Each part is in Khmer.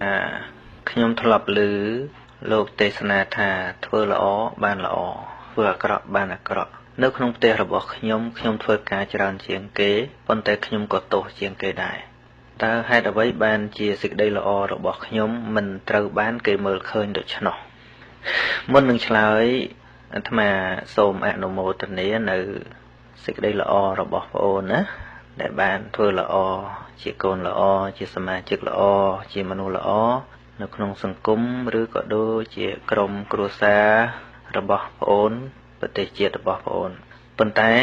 អាខ្ញុំធ្លាប់ឮលោកទេសនាថាធ្វើល្អបានល្អធ្វើអាក្រក់បានអាក្រក់នៅក្នុងផ្ទះរបស់ខ្ញុំខ្ញុំធ្វើការច្រើនជាងគេប៉ុន្តែខ្ញុំក៏ទោសជាងគេដែរតើហេតុអ្វីបានជាសេចក្តីល្អរបស់ខ្ញុំមិនត្រូវបានគេមើលឃើញដូច្នោះមុននឹងឆ្លើយអាត្មាសូមអនុមោទនានៅសេចក្តីល្អរបស់ប្អូនណាដែលបានធ្វើល្អជាកូនល្អជាសមាជិកល្អជាមនុស្សល្អនៅក្នុងសង្គមឬក៏ដូចជាក្រុមគ្រួសាររបស់ប្អូនប្រទេសជាតិរបស់ប្អូនប៉ុន្តែ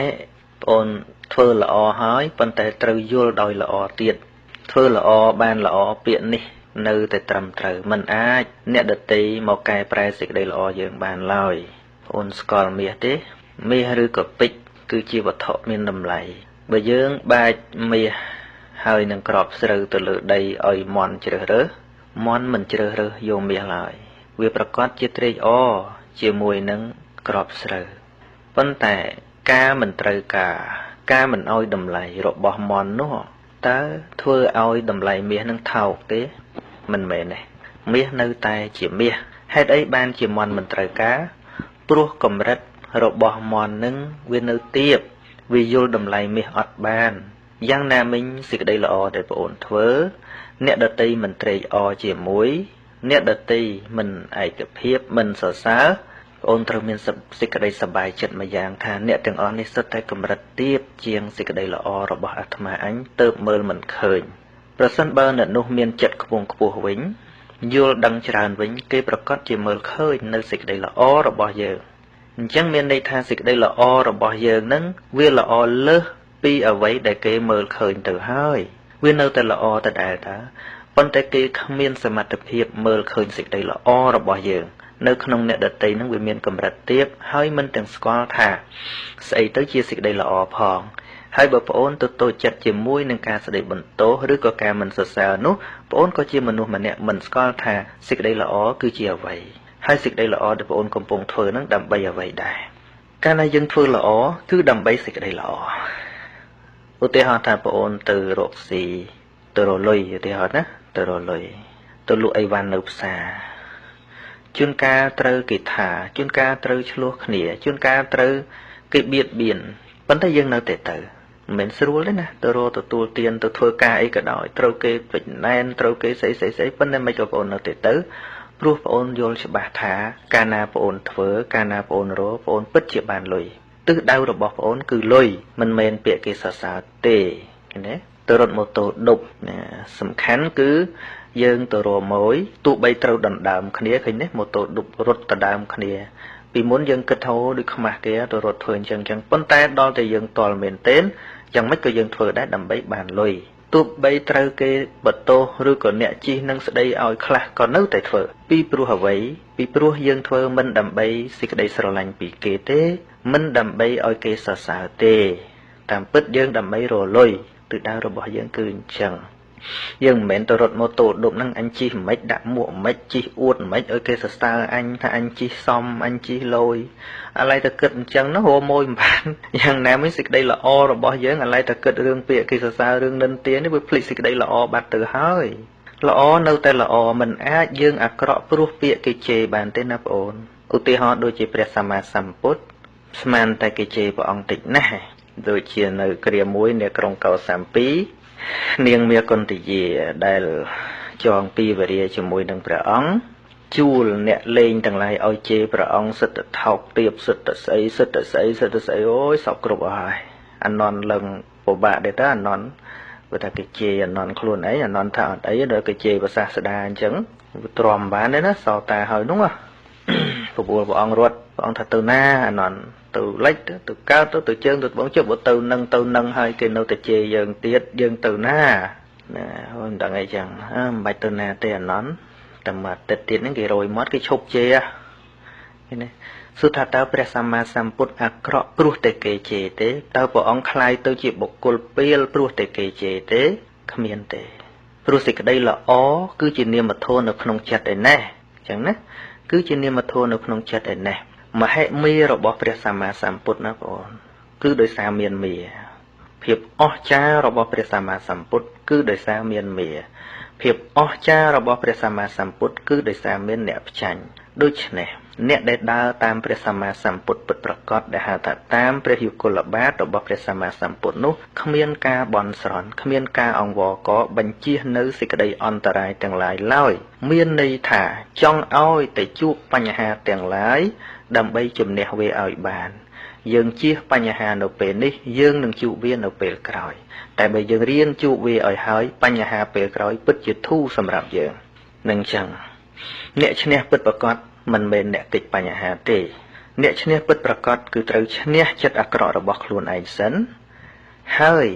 ប្អូនធ្វើល្អហើយប៉ុន្តែត្រូវយល់ដោយល្អទៀតធ្វើល្អបានល្អពាក្យនេះនៅតែត្រឹមត្រូវមិនអាចអ្នកដទៃមកកែប្រែសេចក្តីល្អយើងបានឡើយប្អូនស្គាល់មាសទេមាសឬក៏ពេជ្រគឺជាវត្ថុមានតម្លៃបើយើងបាចមាសហើយនឹងក្របស្រូវទៅលើដីឲ្យមន់ជ្រើសរើសមន់មិនជ្រើសរើសយកមាសឡើយវាប្រកាសជាត្រេកអរជាមួយនឹងក្របស្រូវប៉ុន្តែការមិនត្រូវការមិនឲ្យតម្លៃរបស់មន់នោះតើធ្វើឲ្យតម្លៃមាសនឹងថោកទេមិនមែនទេមាសនៅតែជាមាសហេតុអីបានជាមន់មិនត្រូវការព្រោះកម្រិតរបស់មន់នឹងវានៅទាបវាយល់តម្លៃមាសអត់បានយ៉ាងណាមិញសេចក្តីល្អដែលប្អូនធ្វើអ្នកដទៃមិនត្រេកអរជាមួយអ្នកដទៃមិនឯកភាពមិនសរសើរប្អូនត្រូវមានសេចក្តីសប្បាយចិត្តមួយយ៉ាងថាអ្នកទាំងអស់នេះសុទ្ធតែកម្រិតទាបជាងសេចក្តីល្អរបស់អាត្មាអញទៅមើលមិនឃើញប្រសិនបើអ្នកនោះមានចិត្តខ្ពង់ខ្ពស់វិញយល់ដឹងច្រើនវិញគេប្រកាសជាមើលឃើញនៅសេចក្តីល្អរបស់យើងអញ្ចឹងមានន័យថាសេចក្តីល្អរបស់យើងនឹងវាល្អលើសពីអ្វីដែលគេមើលឃើញទៅហើយវានៅតែល្អដដែលតាប៉ុន្តែគេគ្មានសមត្ថភាពមើលឃើញសេចក្តីល្អរបស់យើងនៅក្នុងអ្នកដទៃនឹងវាមានកម្រិតទាបហើយមិនទាំងស្គាល់ថាស្អីទៅជាសេចក្តីល្អផងហើយបើប្អូនទៅតូចចិត្តជាមួយនឹងការស្ដីបន្ទោសឬក៏ការមិនសរសើរនោះប្អូនក៏ជាមនុស្សម្នាក់មិនស្គាល់ថាសេចក្តីល្អគឺជាអ្វីហើយសេចក្តីល្អដែលប្អូនកំពុងធ្វើនឹងដើម្បីអ្វីដែរកាលណាយើងធ្វើល្អគឺដើម្បីសេចក្តីល្អឧទាហរណ៍ថាប្អូនទៅរកស៊ីទៅរកលុយឧទាហរណ៍ណាទៅរកលុយទៅលក់អីវ៉ាន់នៅផ្សារជួនកាលត្រូវគេថាជួនកាលត្រូវឆ្លោះគ្នាជួនកាលត្រូវគេបៀតបៀនប៉ុន្តែយើងនៅតែទៅមិនមែនស្រួលទេណាទៅរកទទួលទានទៅធ្វើការអីក៏ដោយត្រូវគេពេញណែនត្រូវគេស្អីស្អីស្អីប៉ុន្តែមិនក៏ប្អូននៅតែទៅព្រោះប្អូនយល់ច្បាស់ថាកាលណាប្អូនធ្វើកាលណាប្អូនរកប្អូនពិតជាបានលុយទិសដៅរបស់ប្អូនគឺលុយមិនមែនពាក្យគេសរសើរទេឃើញទេទៅរត់ម៉ូតូដប់ណាសំខាន់គឺយើងទៅរកម៉ួយទោះបីត្រូវដណ្ដើមគ្នាឃើញទេម៉ូតូដប់រត់ដណ្ដើមគ្នាពីមុនយើងគិតថាដូចខ្មាស់គេទៅរត់ធ្វើអញ្ចឹងចឹងប៉ុន្តែដល់តែយើងតល់មែនទែនយ៉ាងម៉េចក៏យើងធ្វើដែរដើម្បីបានលុយទោះបីត្រូវគេបន្ទោសឬក៏អ្នកជិះនឹងស្ដីឲ្យខ្លះក៏នៅតែធ្វើពីព្រោះអ្វីពីព្រោះយើងធ្វើមិនដើម្បីសេចក្តីស្រឡាញ់ពីគេទេមិនដើម្បីឲ្យគេសរសើរទេតាមពិតយើងដើម្បីរកលុយទិសដៅរបស់យើងគឺអញ្ចឹងយើងមិនមែនទៅរត់ម៉ូតូដប់ហ្នឹងអញជិះមិនដាក់មួកមិនជិះអួតមិនឲ្យគេសរសើរអញថាអញជិះសមអញជិះលយឥឡូវទៅគិតអញ្ចឹងនោះរមួយមិនបានយ៉ាងណាមិញសេចក្តីល្អរបស់យើងឥឡូវទៅគិតរឿងពាក្យគេសរសើររឿងនិន្ទានេះវាភ្លេចសេចក្តីល្អបាត់ទៅហើយល្អនៅតែល្អមិនអាចយើងអាក្រក់ព្រោះពាក្យគេជេរបានទេណាប្អូនឧទាហរណ៍ដូចជាព្រះសម្មាសម្ពុទ្ធស្មានតែគេជេរព្រះអង្គតិចណាស់ដូចជានៅគ្រាមួយនៅក្រុងកោសាម្ពីនាងមាគន្ទយាដែលចងពីវរាជាមួយនឹងព្រះអង្គជួលអ្នកលេងទាំងឡាយឲ្យជេរព្រះអង្គសិទ្ធិថោកទាបសិទ្ធិស្អីសិទ្ធិស្អីសិទ្ធិស្អីអូយសពគ្រប់អស់ហើយអានន់លឹងពិបាកដែរតើអានន់ព្រោះថាគេជេរអានន់ខ្លួនឯងអានន់ថាអត់អីដល់គេជេរប្រសាស្ដាអញ្ចឹងវាទ្រាំបានទេណាសោតាហើយនោះពពូលព្រះអង្គរត់ព្រះអង្គថាទៅណាអានន់ទៅលិចទៅកើតទៅជើងទៅត្បូងជបើទៅនឹងទៅនឹងហើយគេនៅតែជេរយើងទៀតយើងទៅណាណាមិនដឹងអីចឹងមិនបាច់ទៅណាទេអានន់តែមួយអាទិត្យទៀតហ្នឹងគេរយមាត់គេឈប់ជេរឃើញទេសួរថាតើព្រះសម្មាសម្ពុទ្ធអាក្រក់ព្រោះតែគេជេរទេតើព្រះអង្គក្លាយទៅជាបុគ្គលពាលព្រោះតែគេជេរទេគ្មានទេព្រោះសេចក្តីល្អគឺជានាមធម៌នៅក្នុងចិត្តឯណេះអញ្ចឹងណាគឺជានាមធម៌នៅក្នុងចិត្តឯណេះមហិមារបស់ព្រះសម្មាសម្ពុទ្ធណាបងអូនគឺដោយសារមានមាភាពអស្ចារ្យរបស់ព្រះសម្មាសម្ពុទ្ធគឺដោយសារមានមា ភាពអស្ចារ្យរបស់ព្រះសម្មាសម្ពុទ្ធគឺដោយសារមានអ្នកផ្ចាញ់ដូច្នេះអ្នកដែលដើរតាមព្រះសម្មាសម្ពុទ្ធពិតប្រាកដដែលហៅថាតាមព្រះយុគលបាទរបស់ព្រះសម្មាសម្ពុទ្ធនោះគ្មានការបន់ស្រន់គ្មានការអង្វរកបញ្ជៀសនៅសេចក្តីអន្តរាយទាំងឡាយឡើយមានន័យថាចង់ឲ្យតែជួបបញ្ហាទាំងឡាយដើម្បីជំនះវាឲ្យបានយើងជៀសបញ្ហានៅពេលនេះយើងនឹងជួបវានៅពេលក្រោយតែបើយើងរៀនជួបវាឲ្យហើយបញ្ហាពេលក្រោយពិតជាធូរសម្រាប់យើងនឹងចឹងអ្នកឈ្នះពិតប្រាកដមិនមែនអ្នកកិច្ចបញ្ហាទេអ្នកឈ្នះពិតប្រាកដគឺត្រូវឈ្នះចិត្តអាក្រក់របស់ខ្លួនឯងសិនហើយ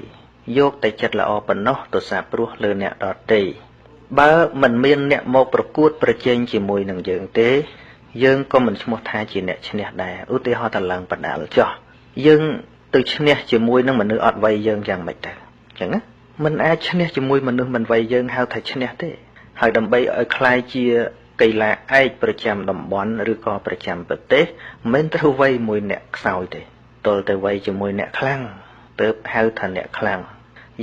យកតែចិត្តល្អប៉ុណ្ណោះទៅសាព្រោះលើអ្នកដទៃបើមិនមានអ្នកមកប្រកួតប្រជែងជាមួយនឹងយើងទេយើងក៏មិនឈ្មោះថាជាអ្នកឈ្នះដែរឧទាហរណ៍ថាឡើងបដាលចោះយើងទៅឈ្នះជាមួយនឹងមនុស្សអត់វ័យយើងយ៉ាងម៉េចទៅអញ្ចឹងណាមិនអាចឈ្នះជាមួយមនុស្សមិនវ័យយើងហៅថាឈ្នះទេហើយដើម្បីឲ្យក្លាយជាកីឡាឯកប្រចាំតំបន់ឬក៏ប្រចាំប្រទេសមិនត្រូវវ័យមួយអ្នកខ្សោយទេទល់តែវ័យជាមួយអ្នកខ្លាំងទើបហៅថាអ្នកខ្លាំង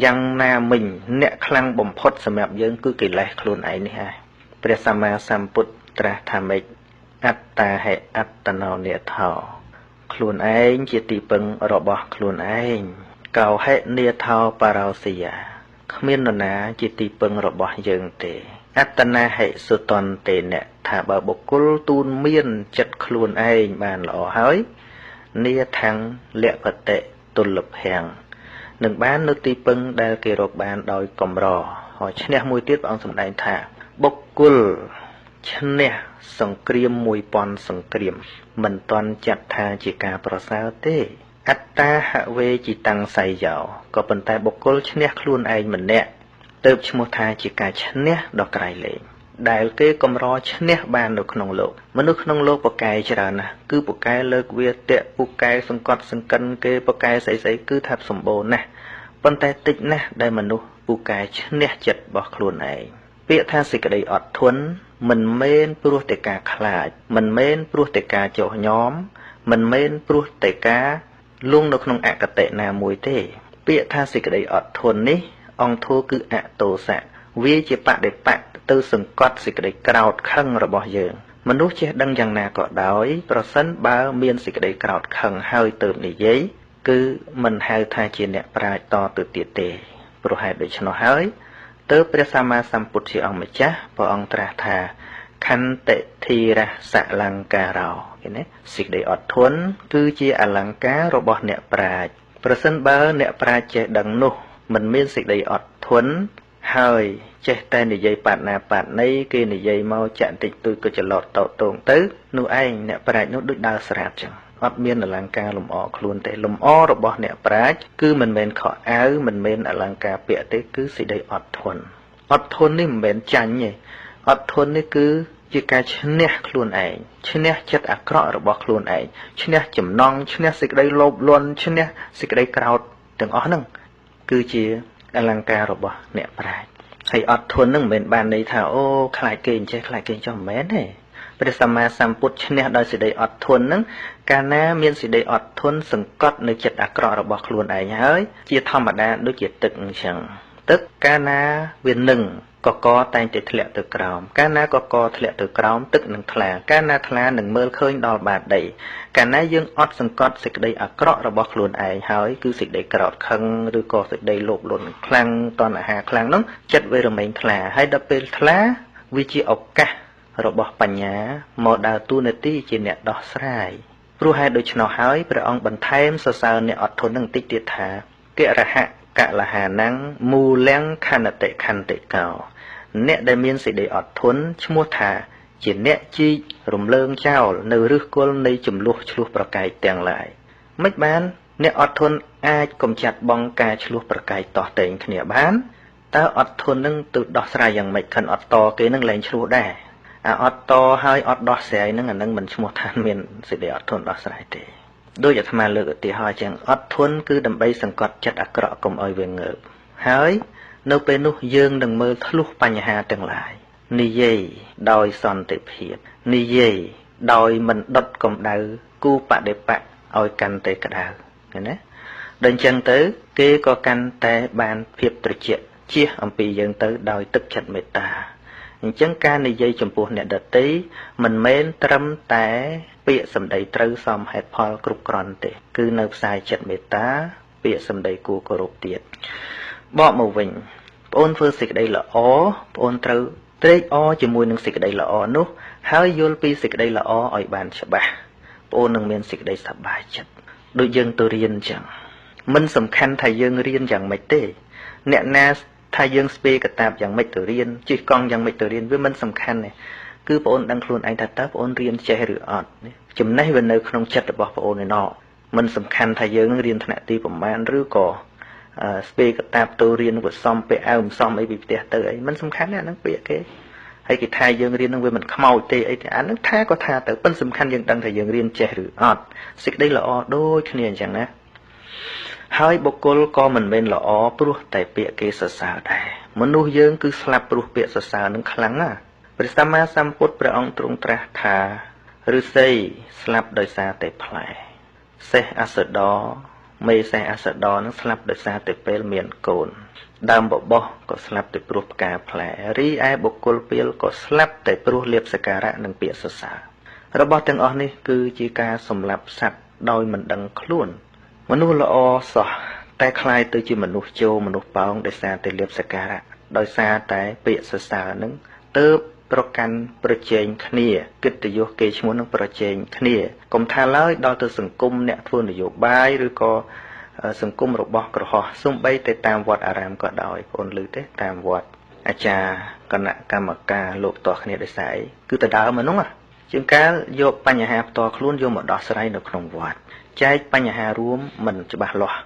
យ៉ាងណាមិញអ្នកខ្លាំងបំផុតសម្រាប់យើងគឺកិលេសខ្លួនឯងនេះហើយព្រះសម្មាសម្ពុទ្ធត្រាស់ថាម៉េចអត្តាហេអត្តនោនិថោខ្លួនឯងជាទីពឹងរបស់ខ្លួនឯងកោហិនិថោបរោសិយាគ្មាននរណាជាទីពឹងរបស់យើងទេអត្តនាហិសុតន្តេនៈថាបើបុគ្គលទូនមានចិត្តខ្លួនឯងបានល្អហើយនាថੰលបតិទុលភាំងនឹងបាននៅទីពឹងដែលគេរកបានដោយកម្រហើយឈ្នះមួយទៀតព្រះអង្គសម្ដែងថាបុគ្គលឈ្នះសង្គ្រាម1000សង្គ្រាមមិនទាន់ចាត់ថាជាការប្រសើរទេអត្តាហវេជីតាំងសៃយោក៏ប៉ុន្តែបុគ្គលឈ្នះខ្លួនឯងម្នាក់ទើបឈ្មោះថាជាការឈ្នះដ៏ក្រៃលែងដែលគេកម្រឈ្នះបាននៅក្នុងលោកមនុស្សក្នុងលោកពកែច្រើនណាស់គឺពកែលើកវាតាក់ពកែសង្កត់សង្កិនគេពកែស្អីៗគឺថាសម្បូរណាស់ប៉ុន្តែតិចណាស់ដែលមនុស្សពូកែឈ្នះចិត្តរបស់ខ្លួនឯងពាក្យថាសេចក្តីអត់ធន់មិនមែនព្រោះតែការខ្លាចមិនមែនព្រោះតែការចោះញោមមិនមែនព្រោះតែការលងនៅក្នុងអគតិណាមួយទេពាក្យថាសេចក្តីអត់ធន់នេះអង្គធัวគឺអតោសៈវាជាបដិបៈទៅសង្កត់សេចក្តីក្រោធខឹងរបស់យើងមនុស្សចេះដឹងយ៉ាងណាក៏ដោយប្រសិនបើមានសេចក្តីក្រោធខឹងហើយទៅនិយាយគឺមិនហៅថាជាអ្នកប្រាជ្ញតទៅទៀតទេព្រោះហេតុដូច្នោះហើយទើបព្រះសម្មាសម្ពុទ្ធជាអង្គម្ចាស់ព្រះអង្គត្រាស់ថាខន្តិធិរសលង្ការោឃើញទេសេចក្តីអត់ធន់គឺជាអលង្ការរបស់អ្នកប្រាជ្ញប្រសិនបើអ្នកប្រាជ្ញចេះដឹងនោះមិនមានសេចក្តីអត់ធន់ហើយចេះតែនិយាយបាត់ណាបាត់ណីគេនិយាយមកចាក់តិចតួចក៏ច្រឡត់តោតងទៅនោះឯងអ្នកប្រាជ្ញនោះដូចដើរស្រាបចឹងអត់មានអលង្ការលម្អខ្លួនទេលម្អរបស់អ្នកប្រាជ្ញគឺមិនមែនខោអាវមិនមែនអលង្ការពាក់ទេគឺសេចក្តីអត់ធន់អត់ធន់នេះមិនមែនចាញ់ទេអត់ធន់នេះគឺជាការឈ្នះខ្លួនឯងឈ្នះចិត្តអាក្រក់របស់ខ្លួនឯងឈ្នះចំណងឈ្នះសេចក្តីលោភលន់ឈ្នះសេចក្តីក្រោធទាំងអស់ហ្នឹងគឺជាអលង្ការរបស់អ្នកប្រាជ្ញហើយអត់ធន់នឹងមិនមែនបានន័យថាអូខ្លាចគេអញ្ចេះខ្លាចគេអញ្ចោះមិនមែនទេព្រះសម្មាសម្ពុទ្ធឈ្នះដោយសេចក្តីអត់ធន់នឹងកាលណាមានសេចក្តីអត់ធន់សង្កត់នៅចិត្តអាក្រក់របស់ខ្លួនឯងហើយជាធម្មតាដូចជាទឹកអញ្ចឹងទឹកកាលណាវានឹងកកតែងតែធ្លាក់ទៅក្រោមកាលណាកកធ្លាក់ទៅក្រោមទឹកនឹងថ្លាកាលណាថ្លានឹងមើលឃើញដល់បាតដីកាលណាយើងអត់សង្កត់សេចក្តីអាក្រក់របស់ខ្លួនឯងហើយគឺសេចក្តីក្រោធខឹងឬក៏សេចក្តីលោភលន់ខ្លាំងតណ្ហាខ្លាំងនោះចិត្តវារមែងថ្លាហើយដល់ពេលថ្លាវាជាឱកាសរបស់បញ្ញាមកដើរតួនាទីជាអ្នកដោះស្រាយព្រោះហេតុដូច្នោះហើយព្រះអង្គបន្ថែមសរសើរអ្នកអត់ធន់នឹងតិចទៀតថាគរហៈកលហានំមូលំខន្តិខន្តិកោអ្នកដែលមានសេចក្តីអត់ធន់ឈ្មោះថាជាអ្នកជីករំលើងចោលនៅឫសគល់នៃចំនួនឆ្លោះប្រកែកទាំងឡាយមិនបានអ្នកអត់ធន់អាចកំចាត់បងការឆ្លោះប្រកែកតោះតែងគ្នាបានតើអត់ធន់នឹងទៅដោះស្រាយយ៉ាងម៉េចខិនអត់តគេនឹងលែងឆ្លោះដែរអាអត់តហើយអត់ដោះស្រាយនឹងអានឹងមិនឈ្មោះថាមានសេចក្តីអត់ធន់ដោះស្រាយទេដូចអាត្មាលើកឧទាហរណ៍ចឹងអត់ធន់គឺដើម្បីសង្កត់ចិត្តអាក្រក់កុំឲ្យវាងើបហើយនៅពេលនោះយើងនឹងមើលធ្លុះបញ្ហាទាំងឡាយនិយាយដោយសន្តិភាពនិយាយដោយមិនដុតកម្ដៅគូបដិបៈឲ្យកាន់តែក្ដៅឃើញទេដល់អញ្ចឹងទៅគេក៏កាន់តែបានភាពត្រជាក់ ជៀសអំពីយើងទៅដោយទឹកចិត្តមេត្តាអញ្ចឹងការនិយាយចំពោះអ្នកដទៃមិនមែនត្រឹមតែពាក្យសម្ដីត្រូវសមហេតុផលគ្រប់គ្រាន់ទេគឺនៅផ្សាយចិត្តមេត្តាពាក្យសម្ដីគួរគោរពទៀតបកមកវិញប្អូនធ្វើសេចក្តីល្អប្អូនត្រូវត្រេកអរជាមួយនឹងសេចក្តីល្អនោះហើយយល់ពីសេចក្តីល្អឲ្យបានច្បាស់ប្អូននឹងមានសេចក្តីសប្បាយចិត្តដូចយើងទៅរៀនអញ្ចឹងមិនសំខាន់ថាយើងរៀនយ៉ាងម៉េចទេអ្នកណាថាយើងស្ពេកតាបយ៉ាងម៉េចទៅរៀនជិះកង់យ៉ាងម៉េចទៅរៀនវាមិនសំខាន់ទេគឺប្អូនដឹងខ្លួនឯងថាតើប្អូនរៀនចេះឬអត់ចំណេះវានៅក្នុងចិត្តរបស់ប្អូនឯណោះមិនសំខាន់ថាយើងរៀនថ្នាក់ទីប្រមាណឬក៏ស្ពេកតាបទៅរៀនក៏សំពាក់អាវមិនសំអីពីផ្ទះទៅអីមិនសំខាន់ទេអាហ្នឹងពាក្យគេហើយគេថាយើងរៀននឹងវាមិនខ្មោចទេអីទេអាហ្នឹងថាក៏ថាទៅប៉ុន្តែសំខាន់យើងដឹងថាយើងរៀនចេះឬអត់សេចក្តីល្អដូចគ្នាអញ្ចឹងណាហើយបុគ្គលក៏មិនមែនល្អព្រោះតែពាក្យគេសរសើរដែរមនុស្សយើងគឺស្លាប់ព្រោះពាក្យសរសើរនឹងខ្លាំងណាស់ព្រះសម្មាសម្ពុទ្ធព្រះអង្គទ្រង់ត្រាស់ថាឫស្សីស្លាប់ដោយសារតែផ្លែសេះអសដមេសេះអសដនឹងស្លាប់ដោយសារតែពេលមានកូនដើមបបោះក៏ស្លាប់តែព្រោះផ្កាផ្លែរីឯបុគ្គលពាលក៏ស្លាប់តែព្រោះលាភសក្ការៈនិងពាក្យសរសើររបស់ទាំងអស់នេះគឺជាការសម្លាប់សត្វដោយមិនដឹងខ្លួនមនុស្សល្អសោះតែคล้ายទៅជាមនុស្សជោមនុស្សប៉ោងដោយសារតែលាភសក្ការៈដោយសារតែពាក្យសរសើរនឹងទៅប្រកាន់ប្រជែងគ្នាកិត្តិយសគេឈ្មោះនឹងប្រជែងគ្នាកុំថាឡើយដល់ទៅសង្គមអ្នកធ្វើនយោបាយឬក៏សង្គមរបស់ក្រហោះសំបីតែតាមវត្តអារាមក៏ដោយបងអូនឮទេតាមវត្តអាចារ្យគណៈកម្មការលោកតោះគ្នាដោយសារអីគឺទៅដើមហ្នឹងជាងកាលយកបញ្ហាផ្ទាល់ខ្លួនយកមកដោះស្រាយនៅក្នុងវត្តចែកបញ្ហារួមមិនច្បាស់លាស់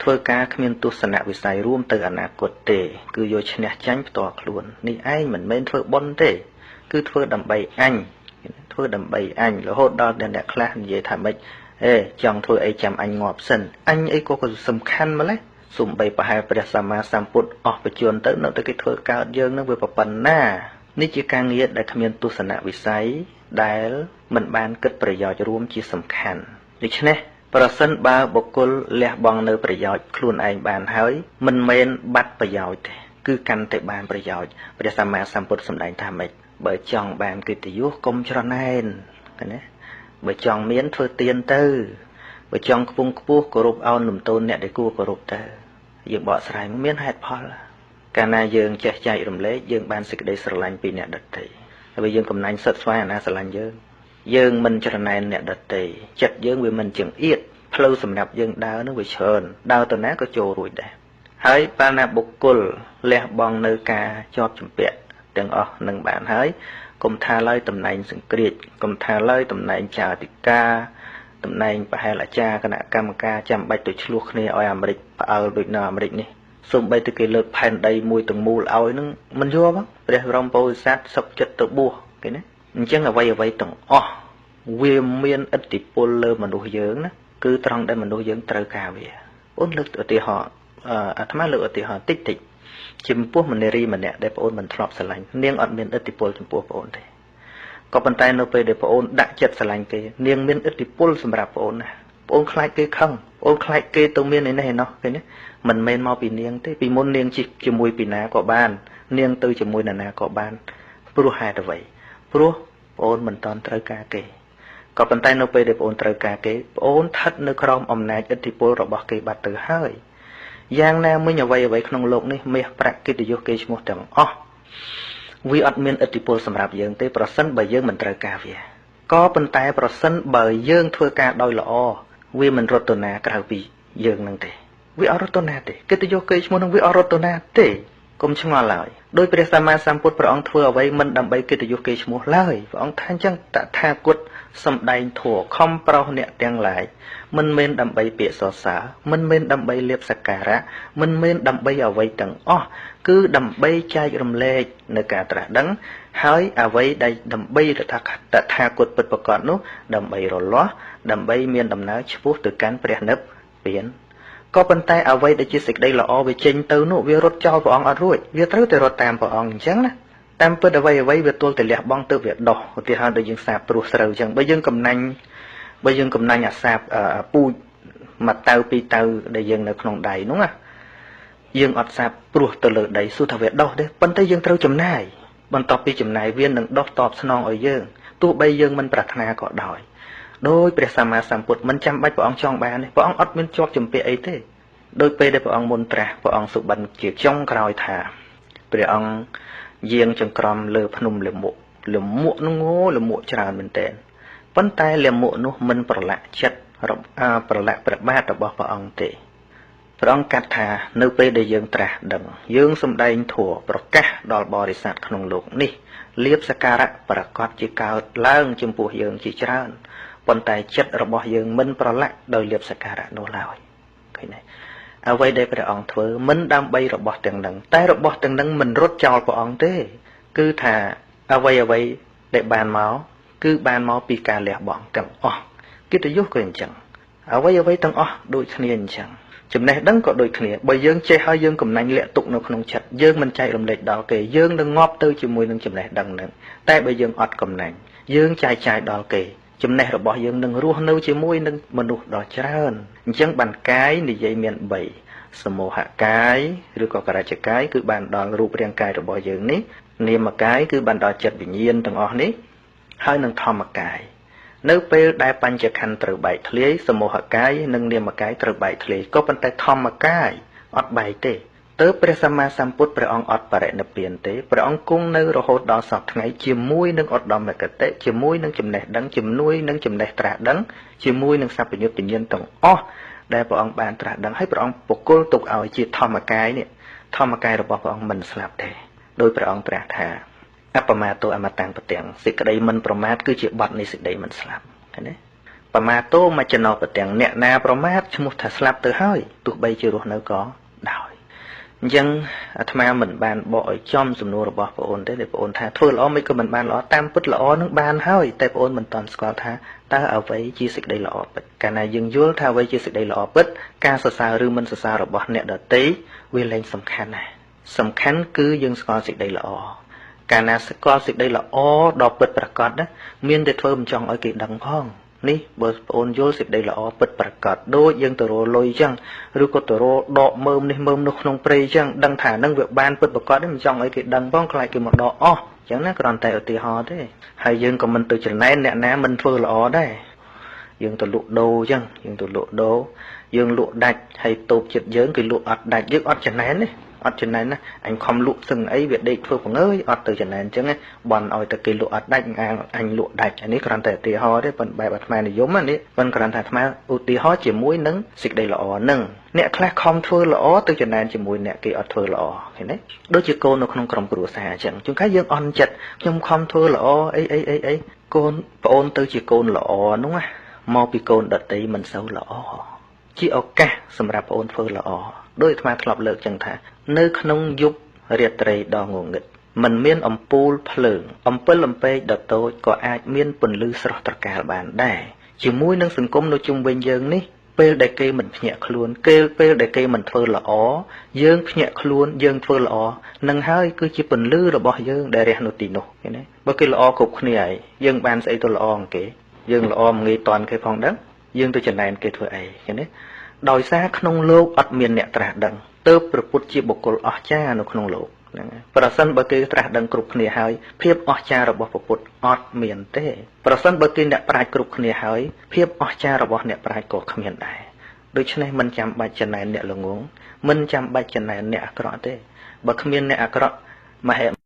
ធ្វើការគ្មានទស្សនវិស័យរួមទៅអនាគតទេគឺយកឈ្នះចាញ់ផ្ទាល់ខ្លួននេះឯងមិនមែនធ្វើបុណ្យទេគឺធ្វើដើម្បីអញធ្វើដើម្បីអញរហូតដល់អ្នកខ្លះនិយាយថាម៉េចអេចង់ធ្វើអីចាំអញងាប់សិនអញអីក៏សំខាន់ម្ល៉េះសំបីប្រហែលព្រះសម្មាសម្ពុទ្ធអស់បច្ចុប្បន្នទៅនៅតែគេធ្វើកើតយើងនឹងវាប៉ុណ្ណានេះជាការងារដែលគ្មានទស្សនវិស័យដែលមិនបានគិតប្រយោជន៍រួមជាសំខាន់ដូច្នេះប្រសិនបើបុគ្គលលះបង់នៅប្រយោជន៍ខ្លួនឯងបានហើយមិនមែនបាត់ប្រយោជន៍ទេគឺកាន់តែបានប្រយោជន៍ព្រះសម្មាសម្ពុទ្ធសម្ដែងថាម៉េចបើចង់បានកិត្តិយសកុំច្រណែនណាបើចង់មានធ្វើទានទៅបើចង់ខ្ពង់ខ្ពស់គោរពអោនលំទោនអ្នកដែលគួរគោរពទៅយើងបកស្រាយមានហេតុផលកាលណាយើងចេះចែករំលែកយើងបានសេចក្តីស្រឡាញ់ពីអ្នកដទៃហើយបើយើងកំណាញ់សិតស្វែងអាណាស្រឡាញ់យើងយើងមិនច្រណែនអ្នកដទៃចិត្តយើងវាមិនចង្អៀតផ្លូវសម្រាប់យើងដើរនឹងវាច្រើនដើរទៅណាក៏ចូលរួចដែរហើយកាលណាបុគ្គលលះបង់នៅការជាប់ជំពាក់ទាំងអស់នឹងបានហើយកុំថាឡើយតំណែងសង្គ្រាចកុំថាឡើយតំណែងចៅអធិការតំណែងប្រហែលអាចារ្យគណៈកម្មការចាំបាច់ទៅឆ្លោះគ្នាឲ្យអាមេរិកផ្អើលដូចនៅអាមេរិកនេះសូម្បីតែគេលើកផែនដីមួយទាំងមូលឲ្យនឹងមិនយល់ព្រះបរមពោធិសត្វសុខចិត្តទៅបួសគេណាអញ្ចឹងអ្វីទាំងអស់វាមានឥទ្ធិពលលើមនុស្សយើងណាគឺត្រង់ដែលមនុស្សយើងត្រូវការវាអូនលើកឧទាហរណ៍អាត្មាលើកឧទាហរណ៍តិចតិចចំពោះមនារីម្នាក់ដែលប្អូនមិនធ្លាប់ស្រឡាញ់នាងអត់មានឥទ្ធិពលចំពោះប្អូនទេក៏ប៉ុន្តែនៅពេលដែលប្អូនដាក់ចិត្តស្រឡាញ់គេនាងមានឥទ្ធិពលសម្រាប់ប្អូនណាប្អូនខ្លាចគេខឹងប្អូនខ្លាចគេទៅមានឯនេះឯណោះគេណាមិនមែនមកពីនាងទេពីមុននាងជិះជាមួយពីណាក៏បាននាងទៅជាមួយនរណាក៏បានព្រោះហេតុអ្វីព្រោះប្អូនមិនតន់ត្រូវការគេក៏ប៉ុន្តែនៅពេលដែលប្អូនត្រូវការគេប្អូនស្ថិតនៅក្រោមអំណាចឥទ្ធិពលរបស់គេបាត់ទៅហើយយ៉ាងណាមិញអ្វីក្នុងលោកនេះមាសប្រាក់កិត្តិយសគេឈ្មោះទាំងអស់វាអត់មានឥទ្ធិពលសម្រាប់យើងទេប្រសិនបើយើងមិនត្រូវការវាក៏ប៉ុន្តែប្រសិនបើយើងធ្វើការដោយល្អវាមិនរត់ទៅណាក្រៅពីយើងនឹងទេវាអត់រត់ទៅណាទេកិត្តិយសគេឈ្មោះនឹងវាអត់រត់ទៅណាទេកុំឆ្ងល់ឡើយដោយព្រះសម្មាសម្ពុទ្ធព្រះអង្គធ្វើអ្វីមិនដើម្បីកិត្តិយសគេឈ្មោះឡើយព្រះអង្គថាអញ្ចឹងតថាគតសម្ដែងធម៌ខំប្រោសអ្នកទាំងឡាយមិនមែនដើម្បីពាក្យសរសើរមិនមែនដើម្បីលាភសក្ការៈមិនមែនដើម្បីអ្វីទាំងអស់គឺដើម្បីចែករំលែកនៅការត្រាស់ដឹងហើយអ្វីដែលដើម្បីតថាគតពិតប្រាកដនោះដើម្បីរលាស់ដើម្បីមានដំណើរឆ្ពោះទៅកាន់ព្រះនិព្វានក៏ប៉ុន្តែអ្វីដែលជាសេចក្តីល្អវាចេញទៅនោះវារត់ចោលព្រះអង្គអត់រួចវាត្រូវតែរត់តាមព្រះអង្គអញ្ចឹងណាតាមពិតអ្វីវាទល់តែលះបង់ទៅវាដោះឧទាហរណ៍ដូចយើងសាបព្រោះស្រូវអញ្ចឹងបើយើងកំណាញ់អាសាបពូជមួយតៅពីរតៅដែលយើងនៅក្នុងដៃនោះណា យើងអត់សាបព្រោះទៅលើដីសួរថាវាដុះទេប៉ុន្តែយើងត្រូវចំណាយបន្ទាប់ពីចំណាយវានឹងដុះតបស្នងឲ្យយើងទោះបីយើងមិនប្រាថ្នាក៏ដោយដោយព្រះសម្មាសម្ពុទ្ធមិនចាំបាច់ព្រះអង្គចង់បានទេព្រះអង្គអត់មានជាប់ជំពាក់អីទេដោយពេលដែលព្រះអង្គមុនត្រាស់ព្រះអង្គសុបិនជាចុងក្រោយថាព្រះអង្គយាងចង្ក្រមលើភ្នំលមុលមុនោះងលមុច្រើនមែនទែនប៉ុន្តែលមុនោះមិនប្រឡាក់ចិត្តប្រឡាក់ព្រះបាទរបស់ព្រះអង្គទេព្រះអង្គកាត់ថានៅពេលដែលយើងត្រាស់ដឹងយើងសម្ដែងធម៌ប្រកាសដល់បរិស័ទក្នុងលោកនេះលៀបសក្ការៈប្រកបជាកើតឡើងចំពោះយើងជាច្រើនប៉ុន្តែចិត្តរបស់យើងមិនប្រឡាក់ដោយលៀបសក្ការៈនោះឡើយឃើញទេអ្វីដែលព្រះអង្គធ្វើមិនដើម្បីរបស់ទាំងនឹងតែរបស់ទាំងនឹងមិនរត់ចោលព្រះអង្គទេគឺថាអ្វីដែលបានមកគឺបានមកពីការលះបង់ទាំងអស់កិត្តិយសក៏អញ្ចឹងអ្វីទាំងអស់ដូចគ្នាអញ្ចឹងចំណេះដឹងក៏ដូចគ្នាបើយើងចេះហើយយើងកំណាញ់លាក់ទុកនៅក្នុងចិត្តយើងមិនចែករំលែកដល់គេយើងនឹងងាប់ទៅជាមួយនឹងចំណេះដឹងនឹងតែបើយើងអត់កំណាញ់យើងចែកចាយដល់គេចំណេះរបស់យើងនឹងរស់នៅជាមួយនឹងមនុស្សដ៏ច្រើនអញ្ចឹងបានកាយនិយាយមាន3សមូហកាយឬក៏ករជ្ជកាយគឺបានដល់រូបរាងកាយរបស់យើងនេះនាមកាយគឺបានដល់ចិត្តវិញ្ញាណទាំងអស់នេះហើយនឹងធម្មកាយនៅពេលដែលបញ្ចខណ្ឌត្រូវបែកធ្លាយសមូហកាយនិងនាមកាយត្រូវបែកធ្លាយក៏ប៉ុន្តែធម្មកាយអត់បែកទេទើបព្រះសម្មាសម្ពុទ្ធព្រះអង្គអត់បរិនិព្វានទេព្រះអង្គគង់នៅរហូតដល់សព្វថ្ងៃជាមួយនឹងឧត្តមគតិជាមួយនឹងចំណេះដឹងជាមួយនឹងចំណេះត្រាស់ដឹងជាមួយនឹងសព្វញ្ញុតញ្ញាណទាំងអស់ដែលព្រះអង្គបានត្រាស់ដឹងហើយព្រះអង្គបុគ្គលទុកឲ្យជាធម្មកាយនេះធម្មកាយរបស់ព្រះអង្គមិនស្លាប់ទេដោយព្រះអង្គត្រាស់ថាអបមាទោអមតាំងបទាំងសេចក្តីមិនប្រមាទគឺជាបទនៃសេចក្តីមិនស្លាប់ឃើញទេបមាទោមច្ចណោបទាំងអ្នកណាប្រមាទឈ្មោះថាស្លាប់ទៅហើយទោះបីជារស់នៅក៏ដោយអញ្ចឹងអាត្មាមិនបានបកឲ្យចំសំណួររបស់ប្អូនទេដែលប្អូនថាធ្វើល្អមិនក៏មិនបានល្អតាមពិតល្អនឹងបានហើយតែប្អូនមិនទាន់ស្គាល់ថាតើអ្វីជាសេចក្តីល្អពិតកាលណាយើងយល់ថាអ្វីជាសេចក្តីល្អពិតការសរសើរឬមិនសរសើររបស់អ្នកដទៃវាលែងសំខាន់ណាស់សំខាន់គឺយើងស្គាល់សេចក្តីល្អកាលណាស្គាល់សេចក្តីល្អដ៏ពិតប្រាកដណាមានតែធ្វើមិនចង់ឲ្យគេដឹងផងនេះបើប្អូនយល់សេចក្តីល្អពិតប្រាកដដូចយើងទៅរកលុយចឹងឬក៏ទៅរកដកមើមនេះមើមនោះក្នុងព្រៃចឹងដឹងថានឹងវាបានពិតប្រាកដមិនចង់ឲ្យគេដឹងផងខ្លាចគេមកដកអស់ចឹងណាគ្រាន់តែឧទាហរណ៍ទេហើយយើងក៏មិនទៅចំណែនអ្នកណាមិនធ្វើល្អដែរយើងទៅលក់ដូរចឹងយើងទៅលក់ដូរយើងលក់ដាច់ហើយតូបចិត្តយើងគេលក់អត់ដាច់យើងអត់ចំណែនទេអត់ចំណែនណាអញខំលក់សឹងអីវាដេកធ្វើបង្អើយអត់ទៅចំណែនអញ្ចឹងបន់ឲ្យតែគេលក់អត់ដាច់អញលក់ដាច់អានេះគ្រាន់តែឧទាហរណ៍ទេប៉ុន្តែបែបអាត្មានិយមនេះប៉ុន្តែគ្រាន់តែអាត្មាឧទាហរណ៍ជាមួយនឹងសេចក្តីល្អនឹងអ្នកខ្លះខំធ្វើល្អទៅចំណែនជាមួយអ្នកគេអត់ធ្វើល្អឃើញទេដូចជាកូននៅក្នុងក្រុមគ្រួសារអញ្ចឹងជួនកាលយើងអន់ចិត្តខ្ញុំខំធ្វើល្អអីអីអីអីកូនប្អូនទៅជាកូនល្អនោះណាមកពីកូនដតីមិនសូវល្អជាឱកាសសម្រាប់ប្អូនធ្វើល្អដោយអាត្មាធ្លាប់លើកចឹងថានៅក្នុងយុគរាត្រីដ៏ងងឹតមិនមានអំពូលភ្លើងអំពិលអំពែកដ៏តូចក៏អាចមានពន្លឺស្រស់ត្រកាលបានដែរជាមួយនឹងសង្គមនៅជុំវិញយើងនេះពេលដែលគេមិនភ្ញាក់ខ្លួនគេពេលដែលគេមិនធ្វើល្អយើងភ្ញាក់ខ្លួនយើងធ្វើល្អនឹងហើយគឺជាពន្លឺរបស់យើងដែលរះនៅទីនោះឃើញទេបើគេល្អគ្រប់គ្នាហើយយើងបានស្អីទៅល្អគេយើងល្អមិនងាយតន់គេផងដឹងយើងទៅចំណែនគេធ្វើអីឃើញទេដោយសារក្នុងលោកអត់មានអ្នកត្រាស់ដឹងទើបព្រះពុទ្ធជាបុគ្គលអស្ចារ្យនៅក្នុងលោកហ្នឹងប្រសិនបើគេត្រាស់ដឹងគ្រប់គ្នាហើយភាពអស្ចារ្យរបស់ព្រះពុទ្ធអត់មានទេប្រសិនបើគេអ្នកប្រាជ្ញគ្រប់គ្នាហើយភាពអស្ចារ្យរបស់អ្នកប្រាជ្ញក៏គ្មានដែរដូច្នេះមិនចាំបាច់ចំណែនអ្នកល្ងងមិនចាំបាច់ចំណែនអ្នកអាក្រក់ទេបើគ្មានអ្នកអាក្រក់មហិ